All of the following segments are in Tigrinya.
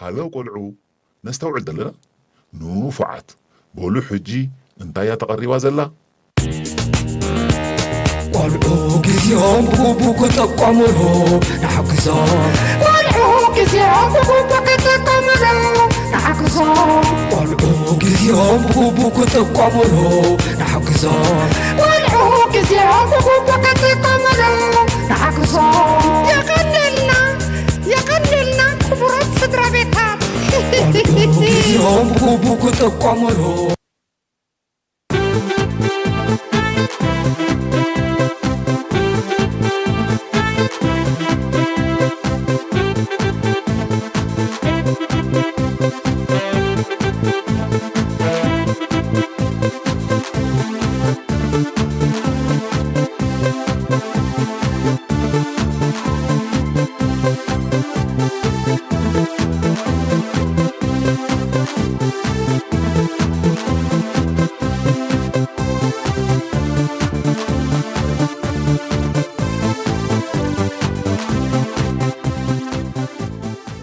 ሃለው ቆልዑ፣ ነስተውዕል ደለና? ንፉዓት፣ በሉ ሕጂ እንታይ እያ ተቐሪባ ዘላ? ቆልዑ ግዜኦም ብግቡእ ክጥቀሙሉ ንሓግዞም። ቆልዑ ግዜኦም ብግቡእ ክጥቀሙሉ ንሓግዞም። ቆልዑ ግዜኦም ብግቡእ ክጥቀሙሉ ንሓግዞም። ቆልዑ ግዜኦም ብግቡእ ክጥቀሙሉ ንሓግዞም። የቐንየልና፣ የቐንየልና ክቡራት ስድራ ቤታት። ቆልዑ ግዜኦም ብግቡእ ክጥቀሙሉ።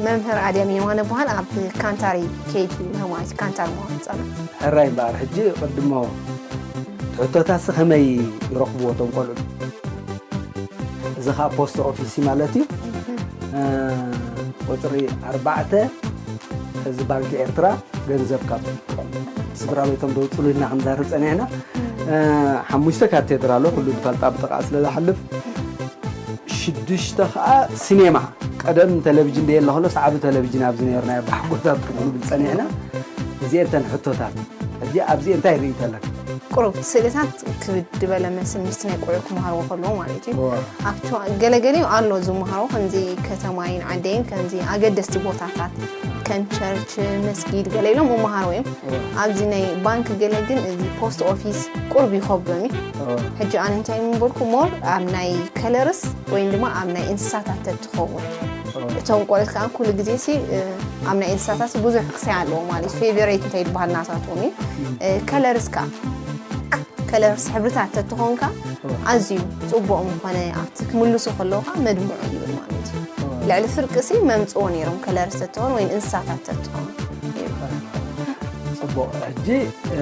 መምህር ኣድያም የማነ በሃል ኣብ ካንታሪ ኬጂ ተማሪት ካንታር መዋል ህጻናት። ሕራይ እምበኣር፣ ሕጂ ቅድሞ ሕቶታትሲ ከመይ ይረኽብዎ እቶም ቆልዑ? እዚ ኸኣ ፖስት ኦፊስ እዩ ማለት እዩ። እ፣ ቁጽሪ ኣርባዕተ፣ እዚ ባንኪ ኤርትራ ገንዘብ ካብ ስድራ ቤቶም ደውጽሉ ኢልና ክንዛረብ ጸኒሕና። እ፣ ሓሙሽተ ካቴድራሎ ኩሉ ዝፈልጣ ብጥቓ ስለ ዝሓልፍ፣ ሽዱሽተ ኸኣ ሲኔማ። ቀደም ቴሌቪዥን ደየለ ከሎስ ዓቢ ቴሌቪዥን ኣብዚ ነይርና፣ ብሓጎታት ክንብል ጸኒሕና። እዚኤን እተን ሕቶታት። ሕጂ ኣብዚ እንታይ ርእይቶ ኣለካ? ቁሩብ ስእልታት ክብድ ዝበለ መስል ምስቲ ናይ ቆልዑ ክመሃርዎ ከለዉ ማለት እዩ። እዋ። ኣብቲ ገለገሊኡ ኣሎ ዝመሃሮ፣ ከምዚ ከተማይን ዓደይን፣ ከምዚ ኣገደስቲ ቦታታት፣ ከም ቸርች፣ መስጊድ፣ ገለ ኢሎም ይመሃርዎ እዮም። እዋ። ኣብዚ ናይ ባንክ ገለ ግን እዚ ፖስት ኦፊስ ቁሩብ ይኸብዶም እዩ። እዋ። ሕጂ ኣነ እንታይ ምበልኩ፣ ሞር ኣብ ናይ ከለርስ ወይም ድማ ኣብ ናይ እንስሳታት ተትኸውን። እዋ። እቶም ቆልዑት ከኣ ኩሉ ግዜ ሲ፣ እ፣ ኣብ ናይ እንስሳታት ብዙሕ ክሳይ ኣለዎ ማለት ፌቨሬት እንታይ ዝበሃል ናታቶም እዩ። እ፣ ከለርስ ከኣ፣ ከለርስ ሕብርታት ተትኾንካ እዋ። ኣዝዩ ጽቡቕ ምኾነ ኣብቲ ክምልሱ ከለዉ ከኣ መድምዑ ይብል ማለት እዩ። እዋ። ልዕሊ ፍርቂ ሲ መምጽዎ ነይሮም ከለርስ ተትኾን ወይ እንስሳታት ተትኾን። ጽቡቕ። ሕጂ፣ እ፣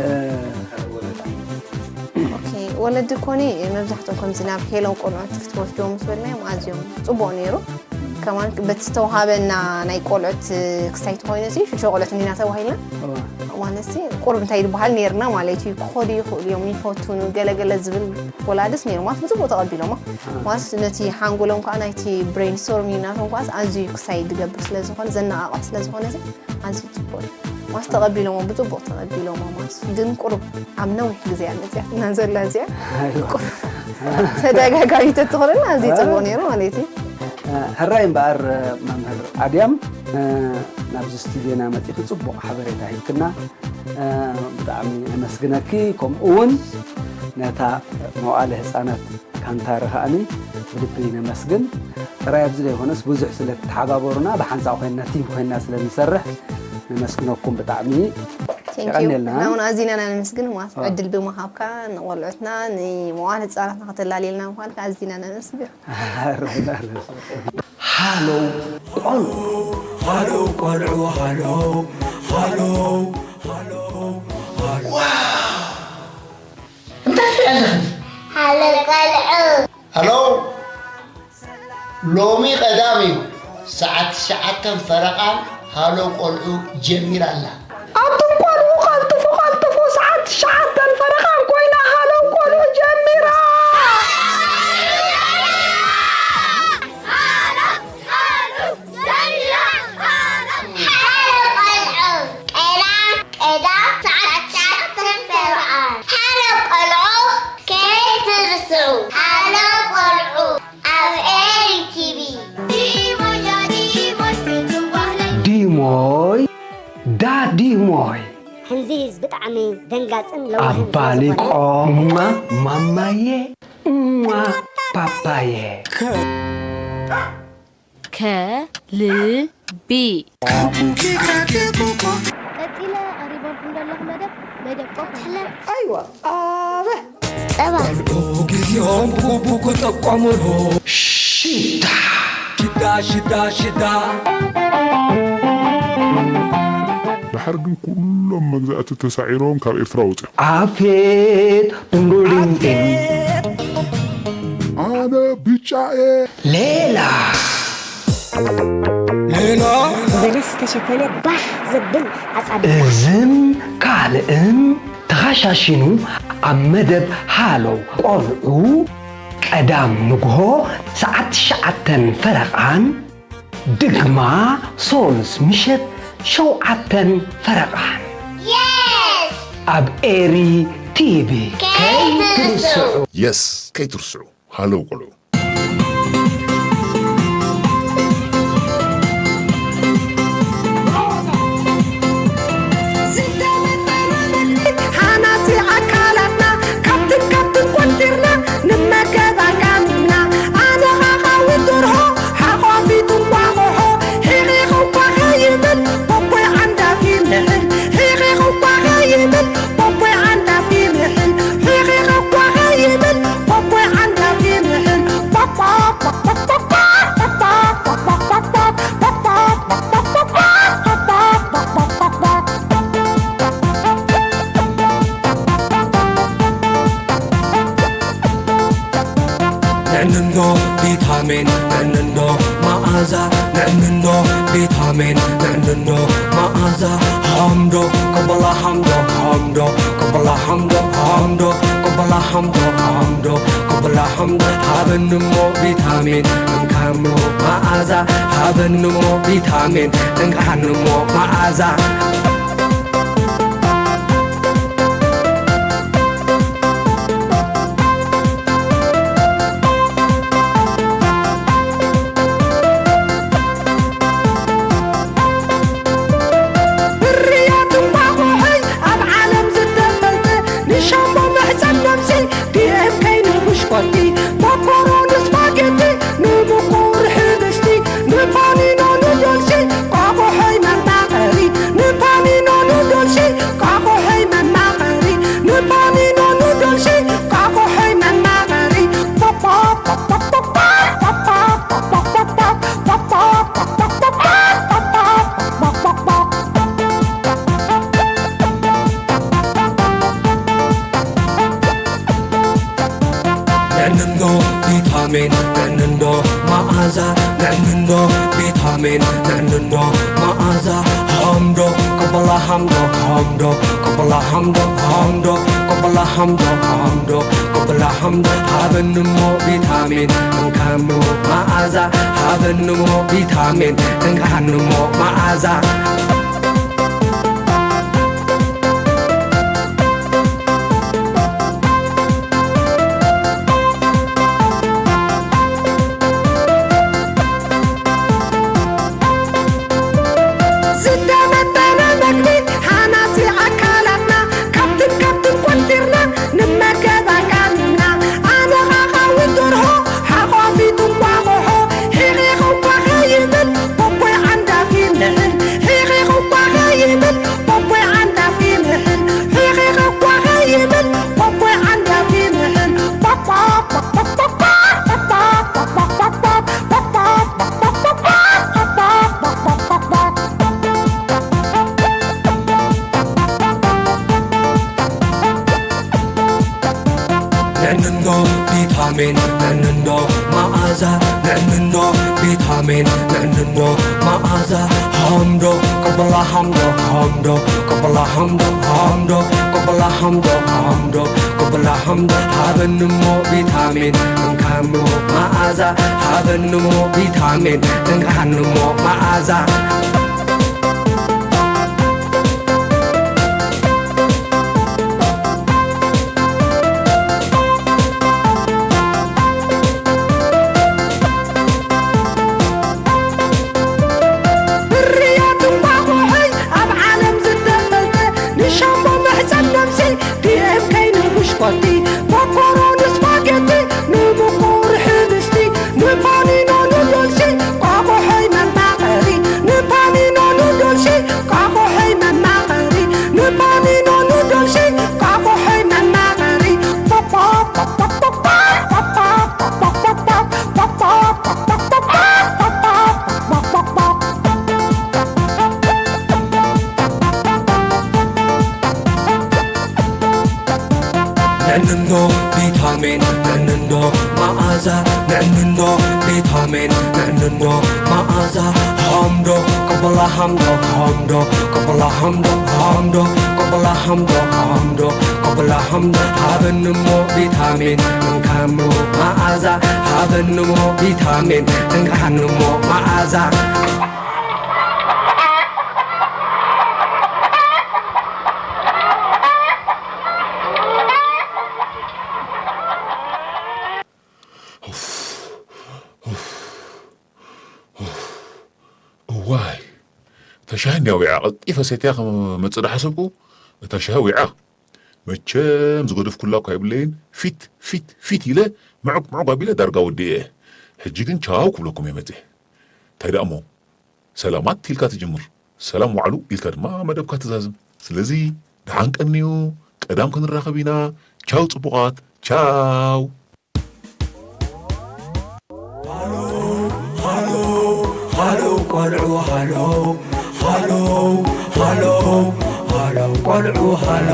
ኦኬ፣ ወለዲ ኮኒ መብዛሕትኦም ከምዚ ናብ ሄሎ ቆልዑት ክትወስድዎም ምስ በልናዮም ኣዝዮም ጽቡቕ ነይሩ። ከማን በቲ ዝተውሃበና ናይ ቆልዑት ክስታይ ተኾይኑ ሲ ሽዱሽተ ቆልዑት እንዲና ተባሂልና። እዋ። ማለት ሲ ቁሩብ እንታይ ዝበሃል ነይርና ማለት እዩ። ክኸዱ ይኽእሉ እዮም፣ ይፈትኑ፣ ገለ ገለ ዝብል ወላድስ ነይሩ። ማለት ብጽቡቕ ተቐቢሎሞ። እ። ማለት ነቲ ሓንጎሎም ከኣ ናይቲ ብሬን ስቶርሚንግ ናቶም ከኣስ ኣዝዩ ክስታይ ዝገብር ስለ ዝኾነ፣ ዘነቓቕሕ ስለ ዝኾነ ሲ ኣዝዩ ጽቡቕ እዩ። ማስ ተቐቢሎሞ፣ ብጽቡቕ ተቐቢሎሞ። ማስ ግን ቁሩብ ኣብ ነዊሕ ግዜ እያ መጽያትና ዘላ እዚኣ። ኣይዋ። ቁሩብ ተደጋጋሚ ተትኾነና ኣዝዩ ጽቡቕ ነይሩ ማለት እዩ። እ፣ ሕራይ እምበኣር፣ መምህር ኣድያም፣ እ፣ ናብዚ ስቱድዮና መጺኺ ጽቡቕ ሓበሬታ ሂብክና። እ፣ ብጣዕሚ ነመስግነኪ። ከምኡ እውን ነታ መዋእለ ህጻናት ካንታሪ ከኣኒ ብልቢ ነመስግን። ጥራይ ኣብዚ ዘይኮነስ ብዙሕ ስለ ትተሓባበሩና፣ ብሓንሳእ ኮይንና፣ ቲም ኮይንና ስለ ንሰርሕ ነመስግነኩም ብጣዕሚ። ቴንክ ዩ። የቐንየልና። ንሕና እውን ኣዚና ኢና ነመስግን ማለት ኦ። ዕድል ብምሃብካ ንቆልዑትና ንመዋል ህጻናትና ከተላልየልና ምዃንካ ኣዚና ነመስግን። ሃሎ ቆልዑ። ሃሎ ቆልዑ፣ ሃሎ፣ ሃሎ፣ ሃሎ፣ ሃሎ። እንታይ ትርኢ ኣለኺ? ሃሎ ቆልዑ። ሃሎ፣ ሎሚ ቀዳም እዩ። ሰዓት ትሽዓተን ፈረቓን ሃሎ ቆልዑ ጀሚራ ኣላ። ኣቱም ቆልዑ፣ ቀልጥፉ፣ ቀልጥፉ፣ ሰዓት ትሽዓተን ፈረቓን ኮይና፣ ሃሎ ቆልዑ ጀሚራ። ሃሎ ቆልዑ፣ ቀዳም፣ ቀዳም፣ ሰዓት ትሽዓተን ፈረቓን። ሃሎ ቆልዑ፣ ከይትርስዑ። ሃሎ ቆልዑ፣ ኣብ ኤሪ ቲቪ። ዲሞይ፣ ዳ ዲሞይ። ሕንዚዝ ብጣዕሚ ደንጋጽን ለዋህን ስለ ኣባሊቆ፣ ዝኾነ። ማ-፣ ማማዬ፣ ማ-፣ ፓፓዬ። ከ-፣ ል-፣ ቢ። ቀጺለ ቀሪበልኩም ዘለኹ መደብ፣ መደብ ቆፍ ኣይዋ፣ ኣበ። ጸባ። ቆልዑ ግዜኦም ብግቡእ ክጥቀሙሉ። ሽዳ። ሽዳ፣ ሽዳ፣ ሽዳ። ድሓር ግን ኩሎም መግዛእቲ ተሳዒሮም ካብ ኤርትራ ወፂኦም። ኣፌት ዱንዱሪንጢን ኣነ ብጫ እየ። ሌላ ሌላ ብልስ ዝተሸፈነ ባህ ዘብል ኣጻብዕ። እዝን ካልእን ተኻሻሺኑ ኣብ መደብ ሃሎ ቆልዑ ቀዳም ንግሆ ሰዓት ትሽዓተን ፈረቓን ድግማ ሶሉስ ምሸት ሸውዓተን ፈረቓን ኣብ ኤሪ ቲቪ ከይትርስዑ። የስ ከይትርስዑ። ሃሎ ቆልዑ። ዝተመጠነ መግቢ ሃናጺ ኣካላትና ካብትን ካብትን ቆንጢርና ንመገብ ኣጋሚምና። ኣነ ኻኻዊ ደርሆ ሓቋፊት እንቋቑሖ ሒቒ ኸኳ ኸይብል ቦቦይ ዓንዳፊ ምሕል ሒቒ ኸኳ ኸይብል ቦቦይ ዓንዳፊ ምሕል ሒቒ ኸኳ ኸይብል ቦቦይ ዓንዳፊ ምሕል ንዕንዶ ቪታሚን ንዕንዶ መኣዛ ንዕንዶ ቪታሚን ንዕንዶ መኣዛ ሃምዶ ክበላ ሃምዶ ሃምዶ ክበላ ሃምዶ ሃምዶ ክበላ ሃምዶ ሃምዶ ክበላ ሃምዶ ሃበንሞ ቪታሚን እንካሞ መኣዛ ሃበንሞ ቪታሚን እንካንሞ መኣዛ ብርያት እንቋቑሖይ ኣብ ዓለም ዝተፈልጠ ንሻምቦ መሕፀን ነብሲ ዲኤምከይ ንብሽኮቲ መኮሮኒ ስፓጌቲ ንምቁር ሕብስቲ ንፓኒኖ ኑዶልሲ ቋቑሖይ መማቐሪ ንፓኒኖ ኑዶልሲ ቋቑሖይ መማቐሪ ንፓኒኖ ኑዶልሲ ቋቑሖይ መማቐሪ ንዕንንዶ ቪታሚን ንዕንንዶ መኣዛ ንዕንንዶ ቪታሚን ንዕንንዶ መኣዛ ሃምዶ ከበላ ሃምዶ ሃምዶ ከበላ ሃምዶ ሃምዶ ከበላ ሃምዶ ሃምዶ ከበላ ሃምዶ ሃበንሞ ቪታሚን እንካሞ መኣዛ ሃበንሞ ቪታሚን እንካንሞ መኣዛ ዝተመጠነ መግቢ ሃናፂ ኣካላትና ካብትን ካብትን ቆንጢርና ንመገብ ኣጋሚምና ኣነ ኻኻዊ ደርሆ ሓቋፊት እንቋቑሖ ሒቒ ኸኳ ኸይብል ቦቦይ ዓንዳፊ ምሕል ሒቒ ኸኳ ኸይብል ቦቦይ ዓንዳፊ ምሕል ሒቒ ኸኳ ኸይብል ቦቦይ ዓንዳፊ ምሕል ንዕንንዶ ቪታሚን ንዕንንዶ መኣዛ ንዕንንዶ ቪታሚን ንዕንንዶ መኣዛ ሃምዶ ከበላ ሃምዶ ሃምዶ ከበላ ሃምዶ ሃምዶ ከበላ ሃምዶ ሃምዶ ከበላ ሃምዶ ሃበንሞ ቪታሚን እንካሞ መኣዛ ሃበንሞ ቪታሚን እንካንሞ መኣዛ ብርያት እንቋቑሖይ ኣብ ዓለም ዝተፈልጠ ንሻምቦ መሕፀን ነብሲ ዲኤምከይ ንብሽኮቲ መኮሮኒ ስፓጌቲ ንምቁር ሕብስቲ ንፓኒኖ ኑዶልሲ ቋቑሖይ መማቐሪ ንፓኒ ንዕንዶ ቪታሚን፣ ንዕንዶ መኣዛ፣ ንዕንዶ ቪታሚን፣ ንዕንዶ መኣዛ። ሃምዶ፣ ቀበላ ሃምዶ፣ ሃምዶ፣ ቀበላ ሃምዶ፣ ሃምዶ፣ ቀበላ ሃምዶ፣ ሃምዶ፣ ቀበላ ሃምዶ። ሃበንሞ ቪታሚን፣ እንካሞ መኣዛ። ሃበንሞ ቪታሚን፣ እንካንሞ መኣዛ። እዋይ፣ እታ ሻሂ እንድያ ዊዓ። ቀልጢፈ ሰትያ ከመፅእ ዳሓሰብኩ፣ እታ ሻሂ ዊዓ። መቸም ዝገደፍኩላ እኳ የብለይን። ፊት ፊት ፊት ኢለ፣ ምዑግ ምዑግ ኣቢለ ዳርጋ ወዲኤ። ሕጂ ግን ቻው ክብለኩም እየ መፅየ። እንታይ ደኣ እሞ፣ ሰላማት ኢልካ ትጅምር፣ ሰላም ዋዕሉ ኢልካ ድማ መደብካ ትዛዝም። ስለዚ ደሓን ቀንዩ፣ ቀዳም ክንራኸብ ኢና። ቻው ጽቡቓት፣ ቻው። ሃሎ፣ ሃሎ፣ ሃሎ ቆልዑ፣ ሃሎ፣ ሃሎ፣ ሃሎ፣ ሃሎ ቆልዑ፣ ሃሎ።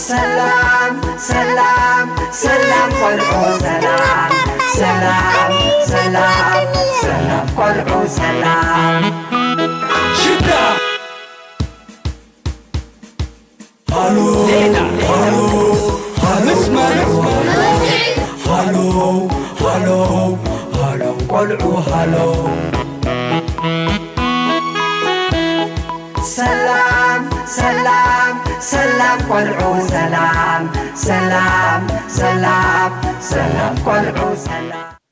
ሰላም፣ ሰላም፣ ሰላም ቆልዑ፣ ሰላም፣ ሰላም፣ ሰላም፣ ሰላም ቆልዑ፣ ሰላም። ሽዳ። ሃሎ፣ ዜና። ሃሎ፣ ሃሎ፣ ምስ መን? ሃሎ፣ ሃሎ፣ ሃሎ፣ ቆልዑ፣ ሃሎ። ሰላም፣ ሰላም፣ ሰላም፣ ቆልዑ፣ ሰላም፣ ሰላም፣ ሰላም፣ ሰላም፣ ቆልዑ፣ ሰላም።